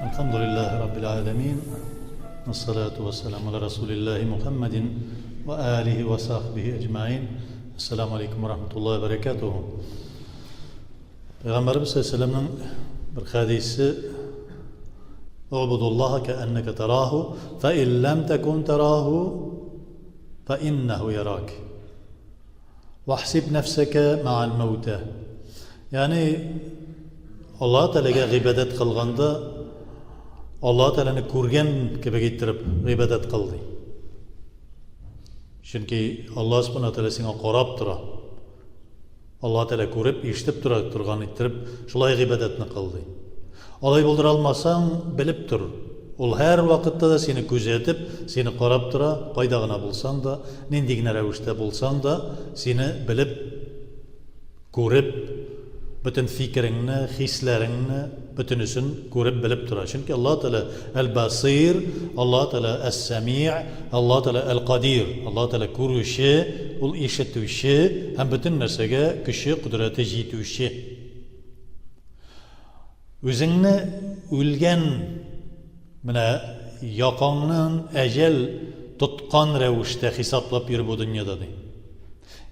Әлхәмдүлилләһи раббил галәмин. Вассалату вассаламу аля расулиллаһи Мухаммадин ва алихи ва сахбихи әҗмәин. Ассаламу алейкум ва рахматуллаһи ва баракатуху. Пәйгамбәребез саллаллаһу бер хәдисе: Убудуллаһа кәәннәкә тараһу, фә ин ләм тәкун тараһу, фә иннәһу ярак. Вахсиб нәфсәкә мәгәл мәүтә. Ягъни Аллаһ Тәгаләгә гыйбадәт кылганда Аллаһ Тәгаләне күргән кебек иттереп гыйбадәт кыл ди. Чөнки Аллаһ Субхану Тәгалә сиңа карап тора. Аллаһ Тәгалә күреп, ишетеп тора торган иттереп шулай гыйбадәтне кыл ди. Алай булдыра алмасаң, белеп тор, Ул һәрвакытта да сине күзәтеп, сине карап тора, кайда гына булсаң да, нинди генә рәвештә булсаң да, сине белеп, күреп, бөтен фикереңне, хисләреңне, бөтенесен күреп, белеп тора. Чөнки Аллаһ Тәгалә Әл-Басир, Аллаһ Тәгалә Әс-Сәми', Аллаһ Тәгалә Әл-Кадир. Аллаһ Тәгалә күрүче, ул ишетүче һәм бөтен нәрсәгә көче, кодрәте җитүче. Үзеңне үлгән, менә якаңнан әҗәл тоткан рәвештә хисаплап йөр бу дөньяда, ди.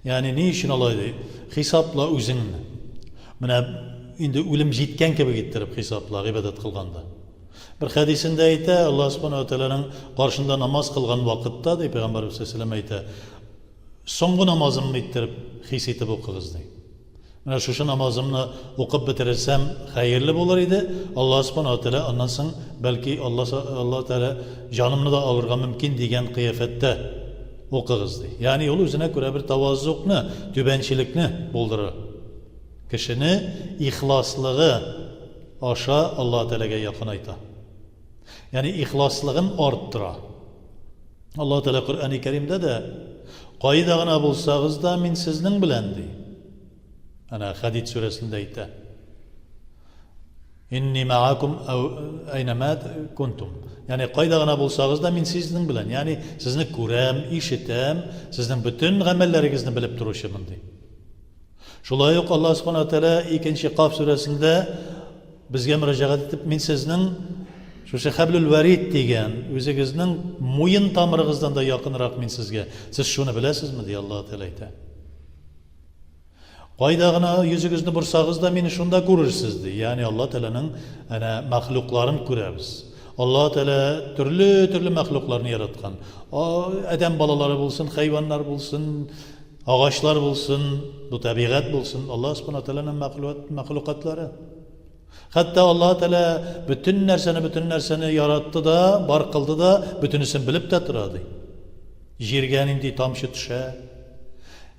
Ягъни ни өчен алай ди? Хисапла үзеңне. Менә инде үлем җиткән кебек иттереп хисапла гыйбадәт кылганда. Бер хәдисендә әйтә, Аллаһ субхана ва тәгаләнең каршында намаз кылган вакытта, ди пәйгамбәребез саллаллаһу алейһи ва әйтә, соңгы намазымны иттереп хис итеп укыгыз, ди. Менә шушы намазымны укып бетерсәм, хәерле булыр иде. Аллаһ Субхану ва Тәгалә аннан соң, бәлки, Аллаһ Аллаһ Тәгалә җанымны да алырга мөмкин дигән кыяфәттә укыгыз, ди. Ягъни ул үзенә күрә бер таваззукны, түбәнчелекне булдыра. Кешене ихласлыгы аша Аллаһ Тәгаләгә якынайта. Ягъни ихласлыгын арттыра. Аллаһ Тәгалә Коръәни Кәримдә дә кайда гына булсагыз да, мин сезнең белән, ди. Әнә Хәдид сүрәсендә әйтә. Инни маакум айнама кунтум. Ягъни кайда гына булсагыз да, мин сезнең белән. Ягъни сезне күрәм, ишетәм, сезнең бөтен гамәлләрегезне белеп торучымын, ди. Шулай ук Аллаһ Субхану Тәгалә икенче Каф сүрәсендә безгә мөрәҗәгать итеп, мин сезнең шушы хәблүл вәрид дигән үзегезнең муен тамырыгыздан да якынрак мин сезгә. Сез шуны беләсезме, ди Аллаһ Тәгалә әйтә. Кайда гына йөзегезне борсагыз да, мине шунда күрерсез, ди. Ягъни Аллаһ Тәгаләнең әнә мәхлукларын күрәбез. Аллаһ Тәгалә төрле-төрле мәхлукларны яраткан. Адәм балалары булсын, хайваннар булсын, Агачлар булсын, бу табигать булсын, Аллаһ Субхана Тәгаләнең мәхлукатлары. Хәтта Аллаһ Тәгалә бөтен нәрсәне, бөтен нәрсәне яратты да, бар кылды да, бөтенесен белеп тә тора, ди. Җиргә нинди тамчы төшә,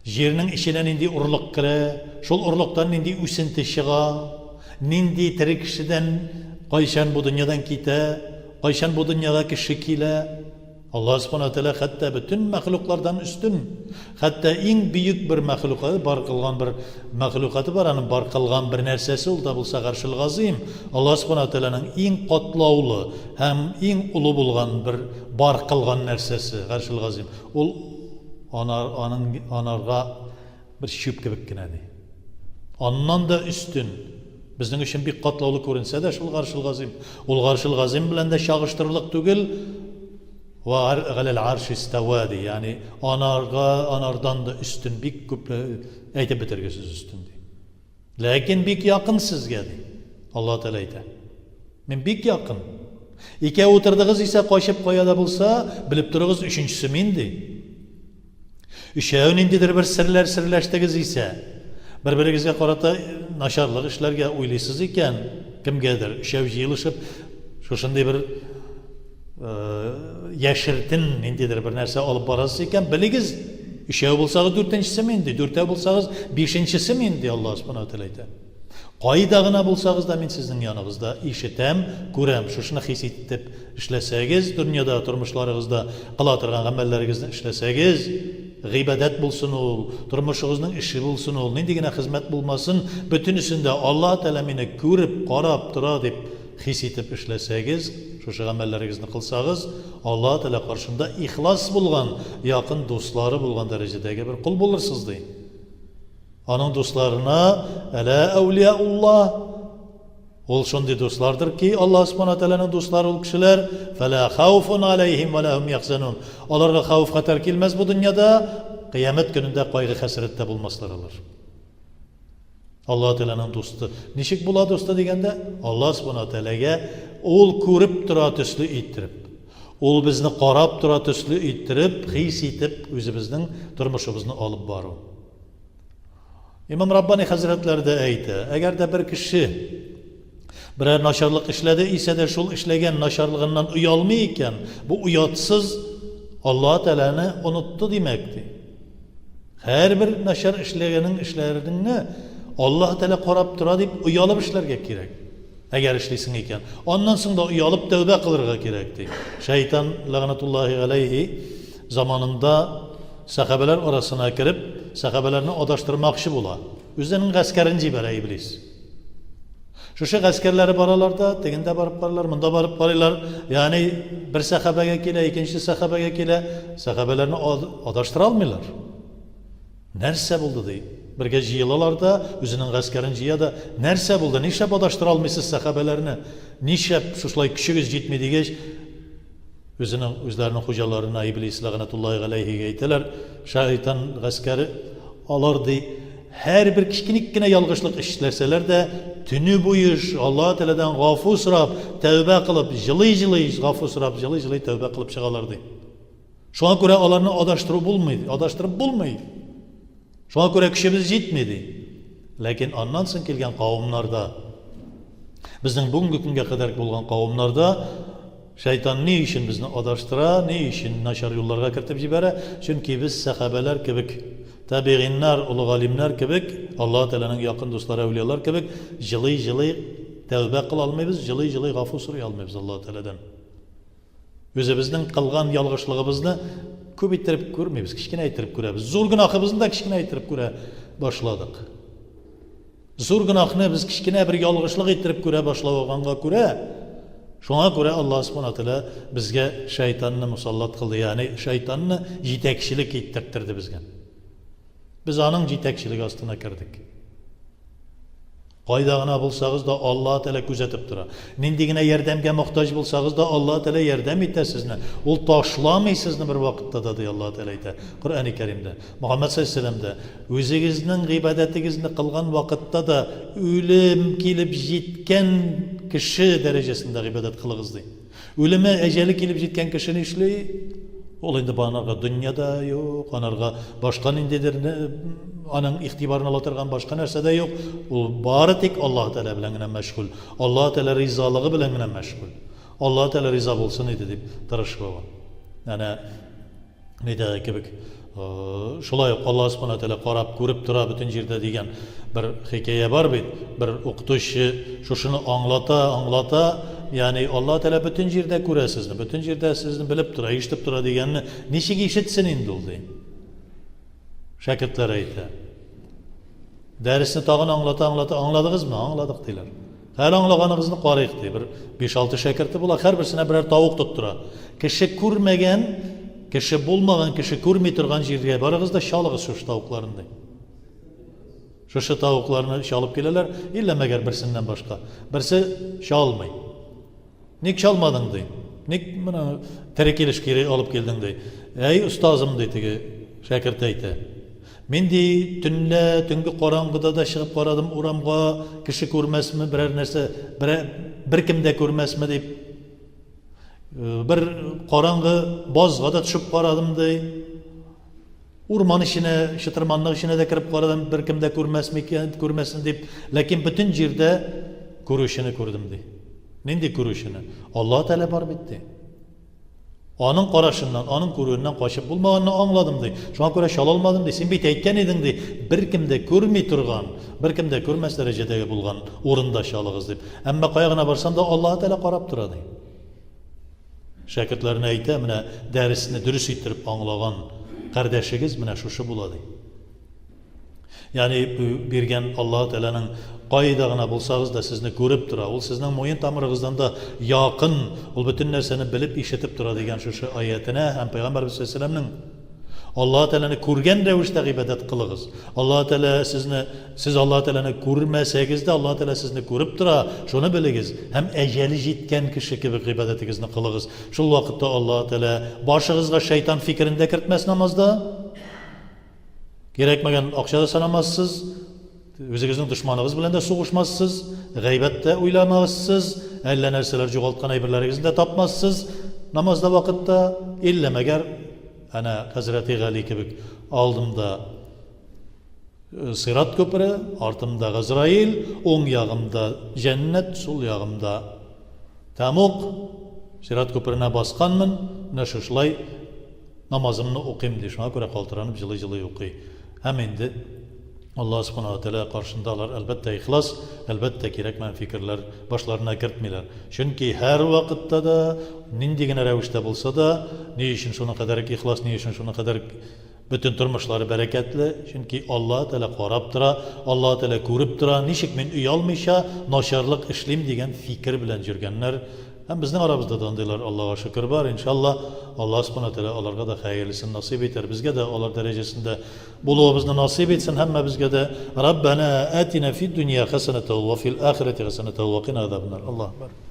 җирнең эченә нинди орлык керә, шул орлыктан нинди үсенте чыга, нинди тере кешедән кайчан бу дөньядан китә, кайчан бу дөньяга кеше килә. Аллаһ Субхана ва Тәгалә хәтта бөтен мәхлуклардан өстен. Хәтта иң бөек бер мәхлукаты, бар кылган бер мәхлукаты бар, аның бар кылган бер нәрсәсе, ул да булса Гаршел Газыйм. Аллаһ Субхана ва Тәгаләнең иң катлаулы һәм иң олы булган бер бар кылган нәрсәсе Гаршел Газыйм. Ул анар, аның анарга бер чүп кебек кенә ди. Аннан да өстен. Безнең өчен бик катлаулы күренсә дә шул Гаршел Газыйм. Ул Гаршел Газыйм белән дә чагыштырырлык түгел. Ва галәл арш истава ди. Ягъни анарга, анардан да өстен бик күп әйтеп бетергесез өстен ди. Ләкин бик якын сезгә ди. Аллаһ Тәгалә әйтә. Мин бик якын. Икәү утырдыгыз исә качып кая да булса, белеп торыгыз, өченчесе мин ди. Өчәү ниндидер бер серләр серләштегез исә, бер-берегезгә карата начарлык эшләргә уйлыйсыз икән, кемгәдер өчәү җыелышып, шушындый бер яшертен ниндидер бер нәрсә алып барасыз икән, белегез, өчәү булсагыз дүртенчесе мин ди, дүртәү булсагыз бишенчесе мин ди Аллаһ Субхану ва әйтә. Кайда гына булсагыз да, мин сезнең яныгызда, ишетәм, күрәм. Шушыны хис итеп эшләсәгез, дөньяда, тормышларыгызда кыла торган гамәлләрегезне эшләсәгез, гыйбадәт булсын ул, тормышыгызның эше булсын ул, нинди генә хезмәт булмасын, бөтенесен дә Аллаһ Тәгалә мине күреп, карап тора дип хис итеп эшләсәгез, шушы гамәлләрегезне кылсагыз, Аллаһ Тәгалә каршында ихлас булган, якын дуслары булган дәрәҗәдәге бер кол булырсыз, ди. Аның дусларына, Әлә әүлияуллаһ, Ул шундый дуслардыр ки, Аллаһ Субхана Тәгаләнең дуслары ул кешеләр, фәлә хауфун алейһим вә лә һум яхзанун. Аларга хәвеф-хәтәр килмәс бу дөньяда, кыямәт көнендә кайгы-хәсрәттә булмаслар алар. Аллаһ Тәгаләнең дусты. Ничек була дусты дигәндә, Аллаһ Субхана Тәгаләгә ул күреп тора төсле иттереп, ул безне карап тора төсле иттереп, хис итеп үзебезнең тормышыбызны алып бару. Имам Раббани хәзрәтләре дә әйтә, әгәр дә бер кеше берәр начарлык эшләде исә дә шул эшләгән начарлыгыннан оялмый икән, бу оятсыз Аллаһ Тәгаләне онытты димәк ди. Һәрбер начар эшләгәнең эшләреңне Аллаһ Тәгалә карап тора дип оялып эшләргә кирәк. Әгәр эшлисең икән. Аннан соң да оялып тәүбә кылырга кирәк ди. Шайтан ләгънәтуллаһи галәйһи заманында сәхабәләр арасына кереп, сәхабәләрне адаштырмакчы була. Үзенең гаскәрен җибәрә иблис. Шушы гаскәрләре баралар да, тегендә барып карыйлар, монда барып карыйлар. Ягъни бер сәхабәгә килә, икенче сәхабәгә килә, сәхабәләрне адаштыра алмыйлар. Нәрсә булды ди? Бергә җыелалар да, үзенең гаскәрен җыя да, нәрсә булды? Нишләп адаштыра алмыйсыз сәхабәләрне? Нишләп шушылай көчегез җитми дигәч, Үзенең, үзләренең хуҗаларына, Иблис ләгънәтуллаһи галәйһигә әйтәләр, шайтан гаскәре, алар, ди, һәрбер кечкенек кенә ялгышлык эшләсәләр дә, төне буе Аллаһ Тәгаләдән гафу сорап, тәүбә кылып, җылый-җылый гафу сорап, җылый-җылый тәүбә кылып чыгалар, ди. Шуңа күрә аларны адаштыру булмый, адаштырып булмый. Шуңа күрә көчебез җитми, ди. Ләкин аннан соң килгән кавымнарда, безнең бүгенге көнгә кадәр булган кавымнарда шайтан ни өчен безне адаштыра, ни өчен начар юлларга кертеп җибәрә? Чөнки без сәхабәләр кебек, табигыйннар, олы галимнәр кебек, Аллаһ Тәгаләнең якын дуслары, әүлиялар кебек җылый-җылый тәүбә кыла алмыйбыз, җылый-җылый гафу сорый алмыйбыз Аллаһ Тәгаләдән. Үзебезнең кылган ялгышлыгыбызны күп иттереп күрмибез, кечкенә иттереп күрәбез. Зур гөнаһыбызны да кечкенә иттереп күрә башладык. Зур гөнаһны без кечкенә бер ялгышлык иттереп күрә башлаганга күрә, шуңа күрә Аллаһ Субхану тәгалә безгә шайтанны мусаллат кылды, ягъни шайтанны җитәкчелек иттерде безгә. Без аның җитәкчелеге астына кердек. Кайда гына булсагыз да, Аллаһ Тәгалә күзәтеп тора. Нинди генә ярдәмгә мохтаҗ булсагыз да, Аллаһ Тәгалә ярдәм итә сезне. Ул ташламый сезне бер вакытта да, ди Аллаһ Тәгалә әйтә Коръәни Кәримдә. Мөхәммәд саллаллаһу алейһи дә үзегезнең гыйбадәтегезне кылган вакытта да үлем килеп җиткән кеше дәрәҗәсендә гыйбадәт кылыгыз, ди. Үлеме, әҗәле килеп җиткән кеше нишли? Ул инде анарга дөнья да юк, анарга башка ниндидер аның игътибарын ала торган башка нәрсә дә юк. Ул бары тик Аллаһ Тәгалә белән генә мәшгуль. Аллаһ Тәгалә ризалыгы белән генә мәшгуль. Аллаһ Тәгалә риза булсын иде дип тырышып ала. Әнә нидәге кебек шулай ук Аллаһ Субхана Тәгалә карап, күреп тора бөтен җирдә дигән бер хикәя бар бит. Бер укытучы шушыны аңлата, аңлата, ягъни Аллаһ Тәгалә бөтен җирдә күрә сезне, бөтен җирдә сезне белеп тора, ишетеп тора дигәнне ничек ишетсен инде ул ди. Шәкертләр әйтә. Дәресне тагын аңлата, аңлата, аңладыгызмы? Аңладык диләр. Хәл аңлаганыгызны карыйк, ди. Бер 5-6 шәкерте була, һәрберсенә берәр тавык тоттыра. Кеше күрмәгән, кеше булмаган, кеше күрми торган җиргә барыгыз да чалыгыз шушы тавыкларны, ди. Шушы тавыкларны чалып киләләр, иллә мәгәр берсеннән башка. Берсе чалмый. Ник чалмадың, ди. Ник моны тере килеш кире алып килдең, ди. Әй, остазым, ди теге шәкерт әйтә. Мин ди төнлә, төнге караңгыда да чыгып карадым урамга, кеше күрмәсме, берәр нәрсә, берәр беркем дә күрмәсме дип. Э, бер караңгы базга да төшеп карадым, ди. Урман эченә, чытырманлык эченә дә кереп карадым, беркем дә күрмәс микән, күрмәсен дип. Ләкин бөтен җирдә күрүчене күрдем, ди. Нинди күрүчене? Аллаһ Тәгалә бар бит, ди. Аның карашыннан, аның күрүеннән качып булмаганны аңладым, ди. Шуңа күрә чала алмадым, ди. Син бит әйткән идең, ди, беркем дә күрми торган, беркем дә күрмәс дәрәҗәдәге булган урында чалыгыз, дип. Әмма кая гына барсам да, Аллаһ Тәгалә карап тора, ди. Шәкертләренә әйтә, менә дәресне дөрес иттереп аңлаган кардәшегез менә шушы була, ди. Ягъни биргән Аллаһ Тәгаләнең кайда гына булсагыз да сезне күреп тора. Ул сезнең муен тамырыгыздан да якын, ул бөтен нәрсәне белеп, ишетеп тора дигән шушы аятенә һәм Пәйгамбәрбез саллаллаһу алейһи вәсәлләмнең. Аллаһ Тәгаләне күргән рәвештә гыйбадәт кылыгыз. Аллаһ Тәгалә сезне, сез Аллаһ Тәгаләне күрмәсәгез дә, Аллаһ Тәгалә сезне күреп тора, шуны белегез һәм әҗәле җиткән кеше кебек гыйбадәтегезне кылыгыз. Шул вакытта Аллаһ Тәгалә башыгызга шайтан фикерен дә кертмәс намазда. Кирәкмәгән акча да санамассыз, үзегезнең дошманыгыз белән дә сугышмассыз, гайбәт тә уйламассыз, әллә нәрсәләр югалткан әйберләрегезне дә тапмассыз намазда вакытта, иллә мәгәр әнә хәзрәти Гали кебек алдымда э, сират күпере, артымда Газраил, уң ягымда җәннәт, сул ягымда тәмуг, сират күперенә басканмын, менә шушылай Намазымны укыйм, ди, шуңа күрә калтыранып җылый-җылый укый. Һәм инде Аллаһ Субхана ва Тәгалә каршында алар, әлбәттә, ихлас, әлбәттә, кирәкмәгән фикерләр башларына кертмиләр. Чөнки һәрвакытта да, нинди генә рәвештә булса да, ни өчен шуның кадәр үк ихлас, ни өчен шуның кадәр үк бөтен тормышлары бәрәкәтле? Чөнки Аллаһ Тәгалә карап тора, Аллаһ Тәгалә күреп тора, ничек мин оялмыйча начарлык эшлим дигән фикер белән йөргәннәр. Һәм безнең арабызда да андыйлар, Аллага шөкер, бар. Иншалла, Аллаһ Субхана Тәгалә аларга да хәерлесен насыйп итәр. Безгә дә алар дәрәҗәсендә булуыбызны насыйп итсен һәммәбезгә дә. Раббана атина фид дөнья хәсәнәтә ва фил ахирәти хәсәнәтә ва кина азабаннар. Аллаһу акбар.